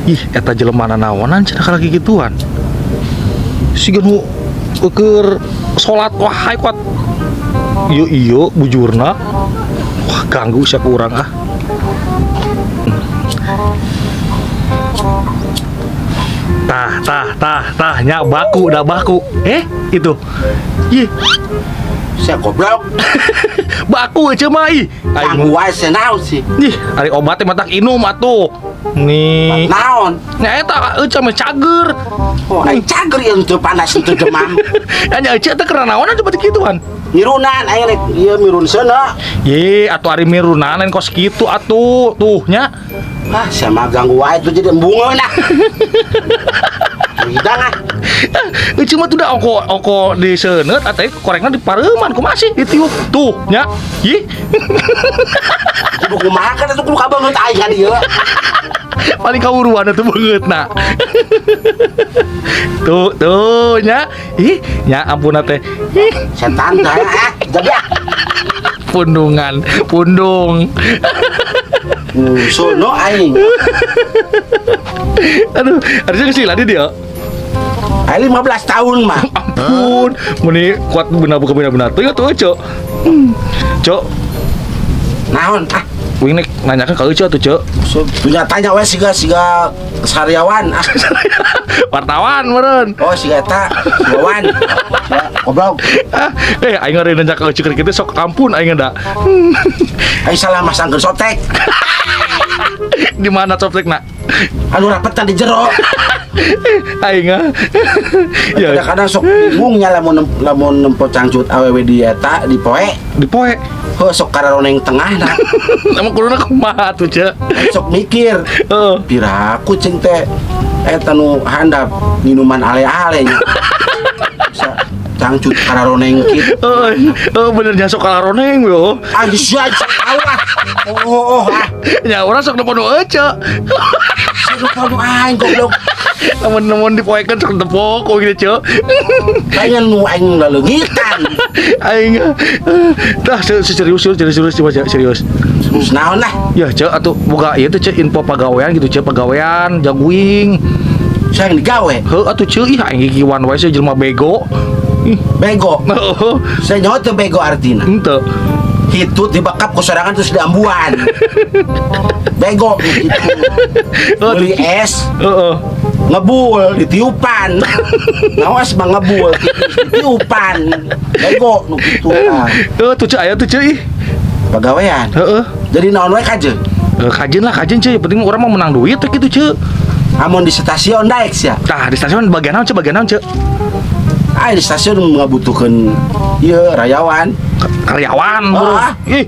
Ih, eta jelema nanaonan cenah lagi gituan. Siga nu keur salat, wah kuat. Iya iya bujurna. Wah, ganggu sia ku urang ah. Tah tah tah tah nya baku dah baku. Eh, itu. Ih, Sia goblok. Baku aja mah ih. Aing Ganggu wae sia, naon sih? Ih, ari obat teh matak inum atuh. Nih. Naon? Nya eta euceu mah cager. Oh, aing cager ieu, teu panas, teu demam. Nya euceu teh keur naonan coba gituan? Mirunan aing rek ieu, mirun seuneu. Ye, atuh ari mirunan lain kos kitu atuh. Tuh nya. Ah, sia mah ganggu wae tuh, jadi embungeun ah. Hidang ah. Euceu mah tuh da ongko ongko diseuneut atuh korekna dipareuman, kumaha sih ditiup. Tuh nya. Ih, Kudu kumaha kan atuh, kudu kabeungeut aing kan ieu. Paling kawuruan atuh beungeutna. Tuh, tuh nya. Ih, nya ampun teh. Ih, Setan teh ah, jadi ah. Pundungan, pundung. Sono aing. Aduh, harusnya geus lila di dia. Aing 15 tahun mah. Ampun, meni kuat benar bukan benar-benar tuh ya tuh, Cok. Cok, Naon ah? Wing nek nanyakan ka Cok tuh, Cok. So, punya tanya we siga siga sariawan ah. Wartawan meureun. Oh, siga eta, Wawan. Sia, goblok. Ah, eh, aing ngeri nanya ka Cok kitu sok, ampun aing da. Aing salah masangkeun sotek. Di mana coptek nak? Anu rapetan di jero. Aing ah. Ya, Kadang-kadang sok bingungnya lamun lamun nempo cangcut awewe di eta di poe. Di poe. Heuh, sok kararoneng tengah nah. Emang kuduna kumaha tuh, Cek? Sok mikir. Heeh. Piraku cing teh eta nu handap minuman ale-ale nya. Bisa cangcut kararoneng kitu. Heeh, oh, bener nya, sok kararoneng yo. Ah, sia tahu ah. Oh, oh, ah. Ya urang sok nempo nu ece. Sia lupa nu aing, goblok. Lamun nemun dipoekeun sok tepok kok gitu, Cek. Kayaknya nu aing laleungitan. Aing tah serius serius serius serius coba, Cek, serius. Terus naon lah? Ya, Cek, atuh boga ieu teh, Cek, info pagawean gitu, Cek, pagawean jaguing. Saya yang digawe. Heuh atuh, Cek, ih, aing gigiwan wae sih jelema bego. Ih, Bego. Heeh, Saya nyaho teu bego artina. Henteu. Hitut dibekap ku sorangan terus diambuan. Bego gitu. Oh, Beli es, Heeh. ngebul ditiupan. Nawas mah ngebul ditiupan. Bego nu kitu ah. Heuh tuh, Cek, aya tuh, Cek, ih. Pagawean. Heeh. Jadi naon we kajeun? Eh, kajeun lah, kajeun, Cek. Penting urang mah menang duit teh kitu, Cek. Amun di stasiun daek sia. Tah, di stasiun bagian naon, Cek? Bagian naon, Cek? Ah, di stasiun ngabutuhkeun ieu, rayawan. Karyawan, bro. Ah. Ih.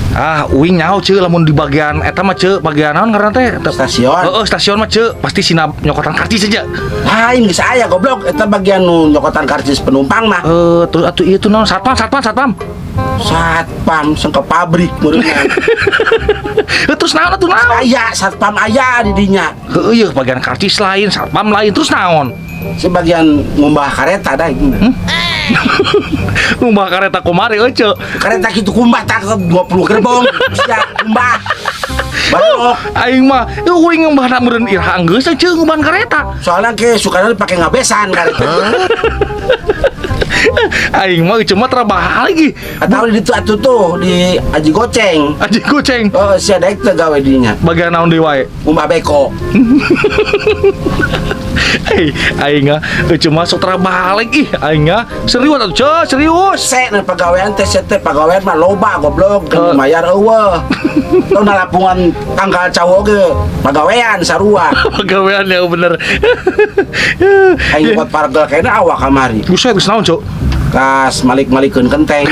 Ah, uing nyaho, Cek, lamun di bagian eta mah, Cek, bagian naon ngaranna teh? Stasiun. Heeh, stasiun mah, Cek, pasti sina nyokotan karcis saja. Lain geus aya, goblok, eta bagian nu nyokotan karcis penumpang mah. Eh, tuh atuh ieu tuh naon? Satpam, satpam, satpam. Satpam seng ke pabrik meureunna. Eh, terus naon atuh, naon? Aya satpam, aya di dinya. Heeh, ieu bagian karcis lain, satpam lain, terus naon? Sebagian ngumbah kareta dah. Ngumbah kareta kumari euy, Cek? Kareta kitu kumbah tak 20 gerbong. Sia kumbah. Balok. Aing mah, euy, uing ngumbahna meureun iraha geus, Cek, ngumbahan kareta. Soalnya ke sukana dipake ngabesan kareta. Aing mah cuma terabah lagi. Atau di ditu atuh tuh di Aji Goceng. Aji Goceng. Oh, sia daek teu gawe dinya? Bagian naon deui wae? Ngumbah beko. Hei, aing ah, cuma sok terbalik ih, aing ah. Serius atuh, Cek, serius. Se na pagawean teh, se teh pagawean mah loba, goblok, Eh. mayar eueuh. Tong nalapungan tangkal cau oge pagawean sarua. Pagawean ya bener. Aing buat pargel kayaknya awak kamari. Buset, geus naon, Cok? Kas malik-malikeun kenteng.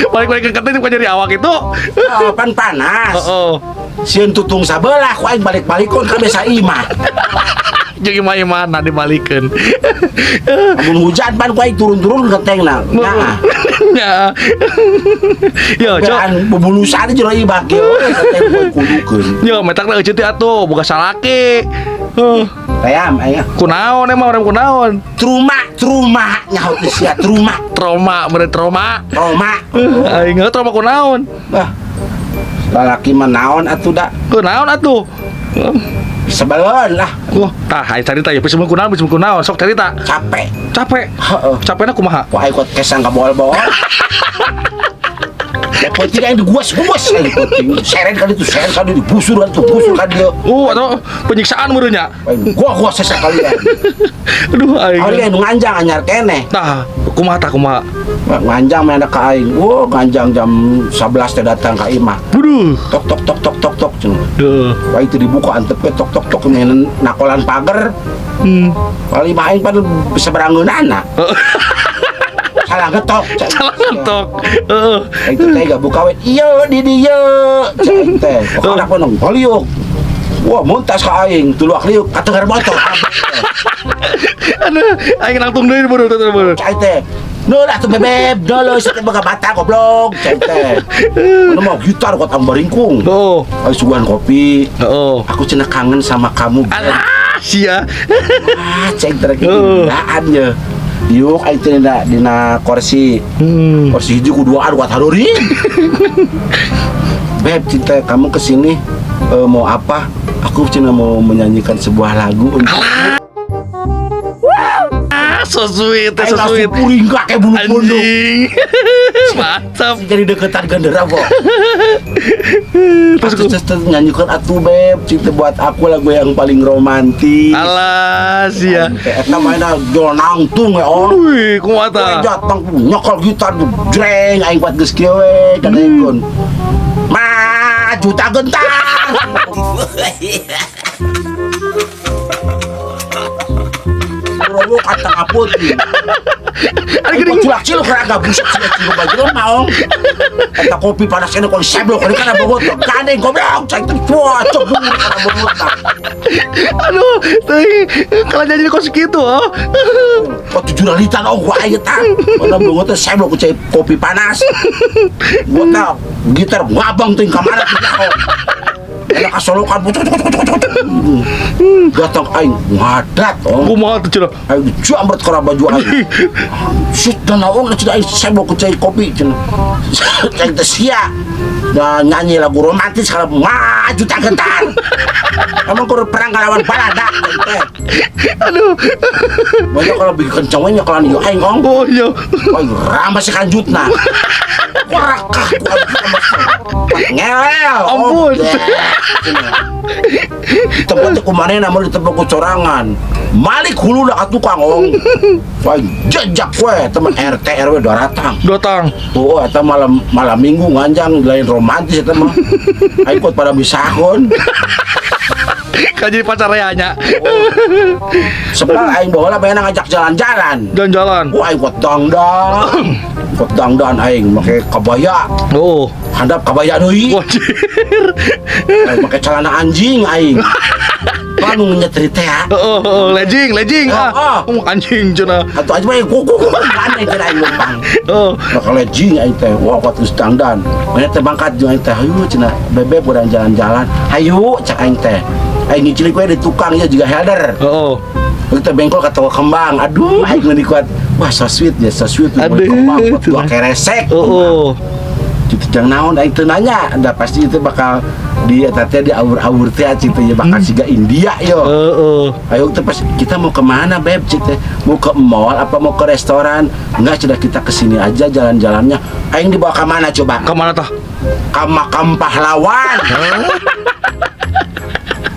Balik-balik ke kenteng bukan jadi awak itu. Oh, pan panas. Oh, Sieun tutung sabelah ku aing balik-balikon kabeh saimah. Jeung imah-imahna dibalikeun. Amun hujan pan ku aing turun-turun gentengna. Nah. Nya. Yo, Cok. Beran bubulusan jero ibak ge we genteng ku kudukeun. Yo, metakna euceut teh atuh boga salaki. Heuh, Tayam aing. Kunaon emang urang kunaon? Trauma, trauma nyaho teh sia trauma, Trauma, meureun trauma. Trauma. Aing heuh trauma kunaon? Bah. Lalaki mah naon atuh da? Kunaon atuh? Sebeleun lah, Wah, tah aing carita ya, bisa kunaon, bisa kunaon, sok carita. Capek. Capek. Heeh. Capekna kumaha? Ku aing kuat kesang ka bol-bol. Ya penting aing diguas-guas aing penting. Seren kali itu, seren kali dibusur kan tuh, busur kan dia. Oh, atau penyiksaan meureun nya. Aing gua sesekalian. Aduh, aing. Ari aing nu nganjang anyar keneh. Tah, kumaha tah kumaha? Wah, nganjang mah ada ka aing. Wah, nganjang jam 11 teh datang ka imah. Waduh. Tok tok tok tok tok tok cenah. Duh. Wah, itu dibuka antep we tok tok tok main nakolan pagar. Kali imah aing pan bisa berangeunana. Salah ngetok. Cak. Salah ngetok. Heeh. Aing teh gak buka we. Iya di dieu. Cak aing teh. Pokokna pun ngoliuk. Wah, muntas ka aing, tuluak liuk katengar motor. Aduh, aing langsung deui buru tuh buru. Cak aing teh. Nuh lah tuh bebeb, dulu sih boga bata goblok, cak aing teh. Mana mau gitar kuat ambaringkung. Oh, Ayo suguhan kopi. oh. Aku cenah kangen sama kamu. Beb. Alah, sia. Ah, cek terakhir Oh. daan ya. Yuk, aing teh dina kursi. Kursi hiji ku duaan kuat haruri. Beb, cinta kamu kesini mau apa? Aku cina mau menyanyikan sebuah lagu untuk Ah, so sweet, Aing so langsung sweet. puring kayak bulu punduk. Anjing. Mantap. Jadi deketan gendera kok. Terus Terus terus nyanyikan atuh beb, cinta buat aku lagu yang paling romantis. Alah, sia. Eta mainna jol nangtung we on. Wih, kumaha tah? Weh datang nyokol gitar jreng aing kuat geus kieu we kadengekeun. Maju tak gentar. Rowo kata kaput. Ari Aing geuning. culak ciluk raga buset ciluk ciluk baju maong. Eta kopi panas kene kok seblok ini kana bogot. Gandeng goblok cai teh wah cebur kana bogot. Aduh, teuing kalau jadi kos kitu oh. Kok tujuh liter oh gua aing tah. Mana bogot teh seblok ku cai kopi panas. Gua tah gitar ngabang teuing ka mana teh oh. Enak kasolokan datang aing ngadat oh. Kumaha tuh cenah? Aing jambret kana baju aing. Shit dan naon cenah aing seblok ku cai kopi cenah. Cai teh sia. Nah, nyanyi lagu romantis kalau maju tak gentar. Emang kur perang lawan Balanda teh. Aduh. Banyak kalau bikin kencang we nyokolan ieu aing ong. Oh iya. Wah, ramah si kanjutna. Warakah ku ngelel. Ampun. Tempatnya kumaneh namun di tempat kucorangan. Malik hulu dah tukang ong. Wah, jejak we teman RT RW datang. Datang. Oh, eta malam malam minggu nganjang lain romantis eta mah. Aing kuat pada misahkeun. Kan jadi pacar nya. Sebab aing baheula bayana ngajak jalan-jalan. Jalan-jalan. Wah, aing kuat dangdan. Kuat dangdan aing make kabaya. Oh. Handap kabaya deui. Wajir. Aing make celana anjing aing. Panu nyetri teh ya. Oh, oh, legging, legging. Oh, Ah, oh, anjing cenah. Atuh aja mah kuku kuku aneh cenah aing numpang. Oh. Maka legging aing teh. Wah, kuat geus dangdan. Mana teh bangkat jeung aing teh. Hayu cenah bebek urang jalan-jalan. Hayu cak aing teh. Aing ngicilik we di tukang ya juga helder. Oh. Kita bengkol ke toko kembang. Aduh, aing meuni kuat. Wah, so sweet ya, so sweet. Aduh, Kembang buat dua keresek. Oh, oh. Gitu jangan naon aing teu nanya. Da pasti itu bakal di eta teh di awur-awur teh cita ya bakal siga India yo. Heeh. Ayo kita pas kita mau kemana beb cita? Mau ke mall apa mau ke restoran? Enggak, sudah kita kesini aja jalan-jalannya. Aing dibawa ke mana coba? Ke mana tah? Ke makam pahlawan.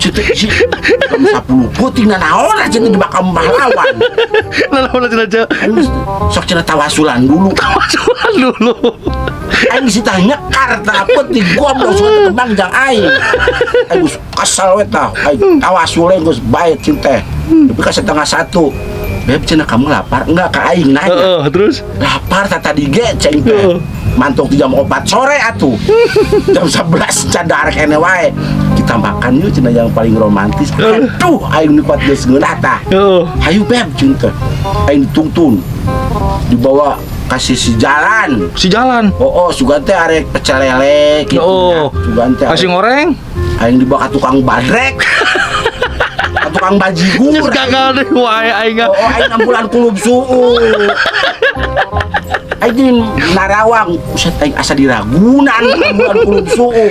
Cita si jam 10 puting na naon aja di makam pahlawan. Naon cenah aja. Aing sok cenah tawasulan dulu. Tawasulan dulu. Aing geus tah nyekar tah peuting goblok sok kembang jang aing. Aing geus kesel we tah. Aing tawasule geus bae cinta. Tapi ka 12:30. Beb cenah kamu lapar? Enggak ka aing nanya. Heeh, terus Lapar tah tadi ge ceng teh. Heeh. Mantuk di jam 4 sore atuh. Jam 11 cadar kene wae. Kita makan yuk cenah, yang paling romantis. Aduh, aing nu kuat geus ngeunah tah. Hayu, Beb, cenah teh. Aing ditungtun. Dibawa kasih si jalan. Si jalan. Oh, sugan teh arek pecel lele gitu. Sugan teh Kasih goreng. Aing dibawa ke tukang bandrek. Ke tukang bajigur. Geus gagal deh wae aing. Oh, aing 6 bulan kulub suhu. Aing di narawang, buset, aing asa di Ragunan 6 bulan kulub suhu.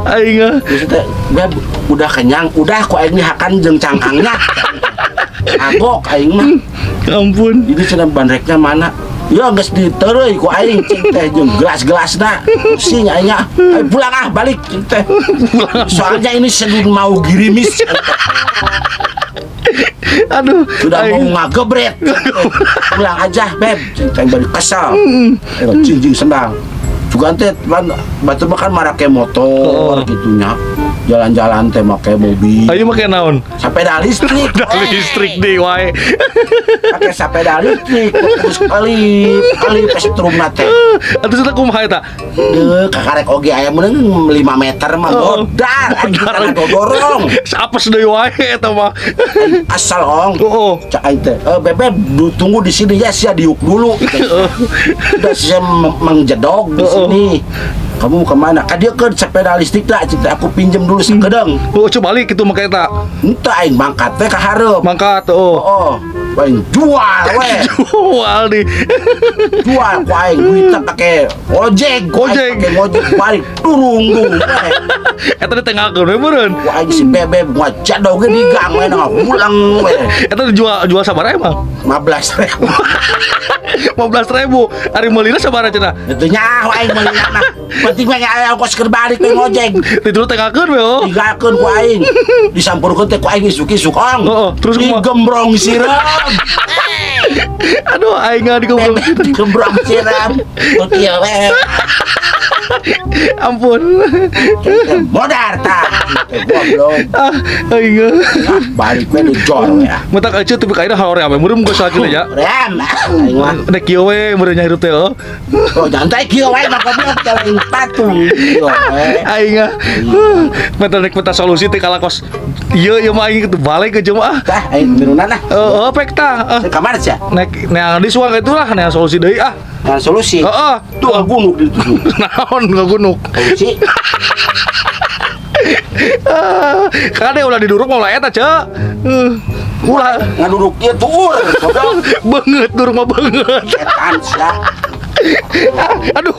Aing ah. Terus teh, Beb, udah kenyang, udah kok aing dihakan jeung cangkangnya. Agok aing mah. Ampun. Ini cenah bandreknya mana? Ya geus ditereuy ku aing cing teh jeung gelas-gelasna. Pusing aing ah. Ayo pulang ah, balik cing teh. Soalnya ini sedang mau girimis. Aduh. Sudah mau Aing. ngagebret. Pulang aja, Beb. Cing teh balik kesal. Ayo cing sendal. Juga teh pan batur mah kan marake motor gitunya. Jalan-jalan teh make mobil. Ayo make naon? Sepeda listrik. Udah listrik deh wae. Pakai sepeda listrik terus kelip kelip setrumna teh. Atuh cenah kumaha eta? Deuh, kakarek oge aya meunang 5 meter mah modar anjing Modar. kana dorong. Apes deui wae eta mah. Asal ong. Cak aing teh, eh, Bebeb, tunggu di sini ya, sia diuk dulu. Udah sia mengjedog di sini. Kamu kemana? Ka dieu ke sepeda listrik lah, cik teh, aku pinjem dulu sakedeung. Oh, coba balik gitu make eta. Entah aing mangkat teh ka hareup. Mangkat oh. Oh, aing jual we. Jual di. Jual ku aing duitna pake ojek, ku aing Ojek. pake ojek balik turung dung we. Eta ditengahkeun we meureun. Ku aing si Bebeb ngajadog ge di gang we ngahulang we. Eta dijual jual sabaraha emang? 15 ribu. 15.000. Ari meulina sabaraha cenah? Itu nyaho aing meulina mah. Penting mah aya ongkos keur balik we ngojek. Itu tengahkeun we oh. Tinggalkeun ku aing. Disampurkeun teh ku aing isuk-isuk ong. Oh, terus kumaha? Digembrong sireum. Aduh, aing nggak digembrong. Digembrong sireum. Ku kieu we. Ampun. Modar tah. Teh goblok. Ah, aing. Ah, balik we dijor we. Matak aja tapi kayaknya hoream we. Meureun geus lagi ya. Rem. Aing mah. Nek kieu we meureun nya hirup teh oh. Oh, jantai kieu wae mah goblok jalan patung. Kieu we. Aing ah. Mata nek minta solusi teh kalah kos. Ieu ieu mah aing balik ke jemaah. Tah aing minunan ah. Oh, pek tah. Ah. Kamar sia. Nek neang di suang itulah neang solusi deui ah. Nah, solusi. Heeh. Tuh gunuk di itu. Naon ngagunuk. Solusi. Ah, kade ulah diduruk mah ulah eta, Cek. Ulah Ngaduruk ieu tuur. Goblok. Banget duruk mah banget. Setan sia. Aduh.